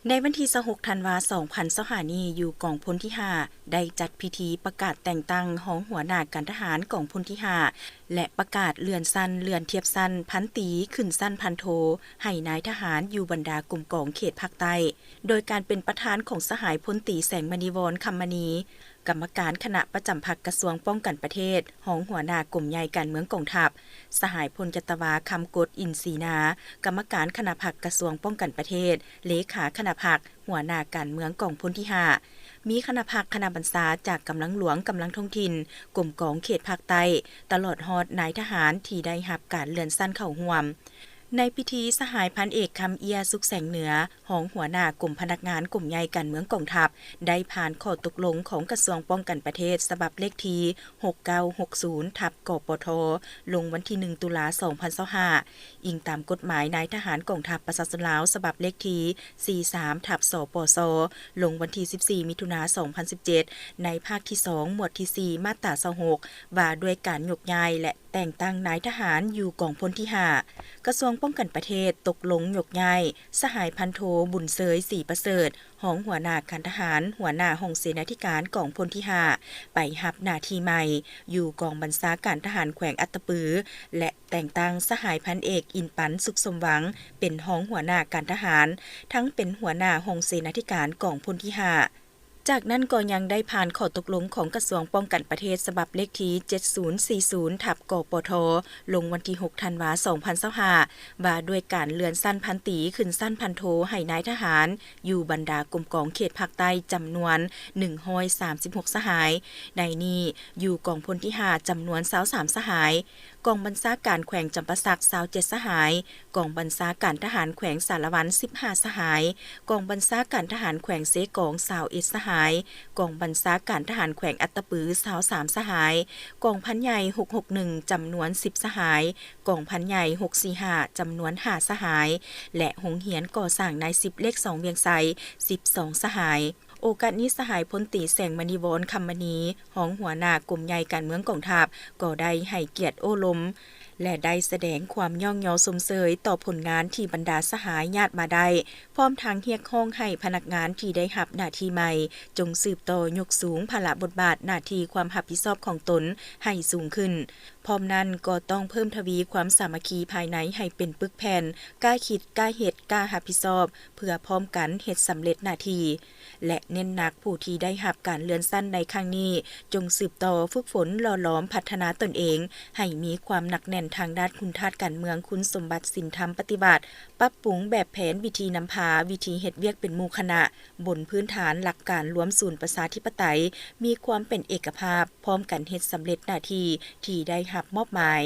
ໃນວັນທີຊາວຫົກ ທັນວາ ສອງພັນຊາວຫ້ານີ້, ຢູ່ກອງພົນທີຫ້າ ໄດ້ຈັດພິທີປະກາດແຕ່ງຕັ້ງຮອງຫົວໜ້າການທະຫານກອງພົນທີຫ້າ ແລະ ປະກາດເລື່ອນຊັ້ນເລື່ອນທຽບຊັ້ນພັນຕີຂຶ້ນຊັ້ນພັນໂທ ໃຫ້ນາຍທະຫານຢູ່ບັນດາກົມກອງເຂດພາກໃຕ້, ໂດຍການເປັນປະທານຂອງສະຫາຍພົນຕີ ແສງມະນີວອນ ຄຳມະນີ ກຳມະການຄະນະປະຈຳພັກກະຊວງປ້ອງກັນປະເທດ, ຮອງຫົວໜ້າກົມໃຫຍ່ການເມືອງກອງທັບ, ສະຫາຍພົນຈັດຕະວາ ຄຳກົດ ອິນສີນາ, ກຳມະການຄະນະພັກກະຊວງປ້ອງກັນປະເທດ, ເລຂາຄະນະພັກ, ຫົວໜ້າການເມືອງກອງພົນທີຫ້າ, ມີຄະນະພັກຄະນະບັນຊາຈາກກຳລັງຫຼວງ, ກຳລັງທ້ອງຖິ່ນ, ກົມກອງເຂດພາກໃຕ້, ຕະຫຼອດຮອດນາຍທະຫານທີ່ໄດ້ຮັບການເລື່ອນຊັ້ນເຂົ້າຮ່ວມ. ໃນພິທີ, ສະຫາຍພັນເອກ ຄຳເອຍ ສຸກແສງເໜືອ, ຮອງຫົວໜ້າກົມພະນັກງານກົມໃຫຍ່ການເມືອງກອງທັບ ໄດ້ຜ່ານຂໍ້ຕົກລົງຂອງກະຊວງປ້ອງກັນປະເທດ ສະບັບເລກທີ ຫົກເກົ້າຫົກສູນ ທັບ ກປທ ລົງວັນທີ ໜຶ່ງ ຕຸລາ ສອງພັນຊາວຫ້າ, ອີງຕາມກົດໝາຍນາຍທະຫານກອງທັບປະຊາຊົນລາວ ສະບັບເລກທີ ສີ່ສາມ ທັບ ສປຊ ລົງວັນທີ ສິບສີ່ ມິຖຸນາ ສອງພັນສິບເຈັດ ໃນພາກທີສອງ ໝວດທີສີ່ ມາດຕາ ຊາວຫົກ ວ່າດ້ວຍການຍົກຍ້າຍ ແລະ ແຕ່ງຕັ້ງນາຍທະຫານຢູ່ກອງພົນທີຫ້າ. ກະຊວງປ້ອງກັນປະເທດຕົກລົງຍົກຍ້າຍສະຫາຍພັນໂທ ບຸນເຊີຍ ສີປະເສີດ, ຮອງຫົວໜ້າການທະຫານ, ຫົວໜ້າຫ້ອງເສນາທິການກອງພົນທີຫ້າ ໄປຮັບໜ້າທີ່ໃໝ່ຢູ່ກອງບັນຊາການທະຫານແຂວງອັດຕະປື ແລະ ແຕ່ງຕັ້ງສະຫາຍພັນເອກ ອິນປັນ ສຸກສົມຫວັງ ເປັນຮອງຫົວໜ້າການທະຫານ, ທັງເປັນຫົວໜ້າຫ້ອງເສນາທິການກອງພົນທີຫ້າ. ຈາກນັ້ນກໍຍັງໄດ້ຜ່ານຂໍ້ຕົກລົງຂອງກະຊວງປ້ອງກັນປະເທດ ສະບັບເລກທີ ເຈັດສູນສີ່ສູນ ທັບ ກປທ ລົງວັນທີ ຫົກ ທັນວາ ສອງພັນຊາວຫ້າ ວ່າດ້ວຍການເລື່ອນຊັ້ນພັນຕີຂຶ້ນຊັ້ນພັນໂທໃຫ້ນາຍທະຫານ ຢູ່ບັນດາກົມກອງເຂດພາກໃຕ້ ຈຳນວນ ໜຶ່ງຮ້ອຍສາມສິບຫົກ ສະຫາຍ, ໃນນີ້ຢູ່ກອງພົນທີຫ້າ ຈຳນວນ ຊາວສາມ ສະຫາຍ, ກອງບັນຊາການແຂວງຈຳປາສັກ ຊາວເຈັດ ສະຫາຍ, ກອງບັນຊາການທະຫານແຂວງສາລະວັນ ສິບຫ້າ ສະຫາຍ, ກອງບັນຊາການທະຫານແຂວງເຊກອງ ຊາວເອັດ ສະຫາຍ, ກອງບັນຊາການທະຫານແຂວງອັດຕະປື ຊາວສາມ ສະຫາຍ, ກອງພັນໃຫຍ່ ຫົກຫົກໜຶ່ງ ຈຳນວນ ສິບ ສະຫາຍ, ກອງພັນໃຫຍ່ ຫົກສີ່ຫ້າ ຈຳນວນ ຫ້າ ສະຫາຍ ແລະ ໂຮງຮຽນກໍ່ສ້າງນາຍສິບ ເລກສອງ ວຽງໄຊ ສິບສອງ ສະຫາຍ. ໂອກາດນີ້ ສະຫາຍພົນຕີ ແສງມະນີວອນ ຄຳມະນີ ຮອງຫົວໜ້າກົມໃຫຍ່ການເມືອງກອງທັບ ກໍໄດ້ໃຫ້ກຽດໂອ້ລົມ ແລະ ໄດ້ສະແດງຄວາມຍ້ອງຍໍຊົມເຊີຍຕໍ່ຜົນງານທີ່ບັນດາສະຫາຍຍາດມາໄດ້, ພ້ອມທັງຮຽກຮ້ອງໃຫ້ພະນັກງານທີ່ໄດ້ຮັບໜ້າທີ່ໃໝ່ ຈົ່ງສືບຕໍ່ຍົກສູງພາລະບົດບາດໜ້າທີ່ຄວາມຮັບຜິດຊອບຂອງຕົນໃຫ້ສູງຂຶ້ນ. ພ້ອມນັ້ນກໍຕ້ອງເພີ່ມທະວີຄວາມສາມັກຄີພາຍໃນໃຫ້ເປັນປຶກແຜ່ນ, ກ້າຄິດ, ກ້າເຮັດ, ກ້າຮັບຜິດຊອບ ເພື່ອພ້ອມກັນເຮັດສຳເລັດໜ້າທີ່ ແລະ ເນັ້ນໜັກຜູ້ທີ່ໄດ້ຮັບການເລື່ອນຊັ້ນໃນຄັ້ງນີ້ ຈົ່ງສືບຕໍ່ຝຶກຝົນຫຼໍ່ຫຼອມພັດທະນາຕົນເອງ ໃຫ້ມີຄວາມໜັກແໜ້ນທາງດ້ານຄຸນທາດການເມືອງ, ຄຸນສົມບັດສິນທຳປະຕິວັດ, ປັບປຸງແບບແຜນ, ວິທີນຳພາ, ວິທີເຮັດວຽກເປັນໝູ່ຄະນະ, ບົນພື້ນຖານຫຼັກການລວມສູນປະຊາທິປະໄຕ, ມີຄວາມເປັນເອກະພາບ, ພ້ອມກັນເຮັດສຳເລັດໜ້າທີ່ທີ່ໄດ້ຮັບມອບໝາຍ.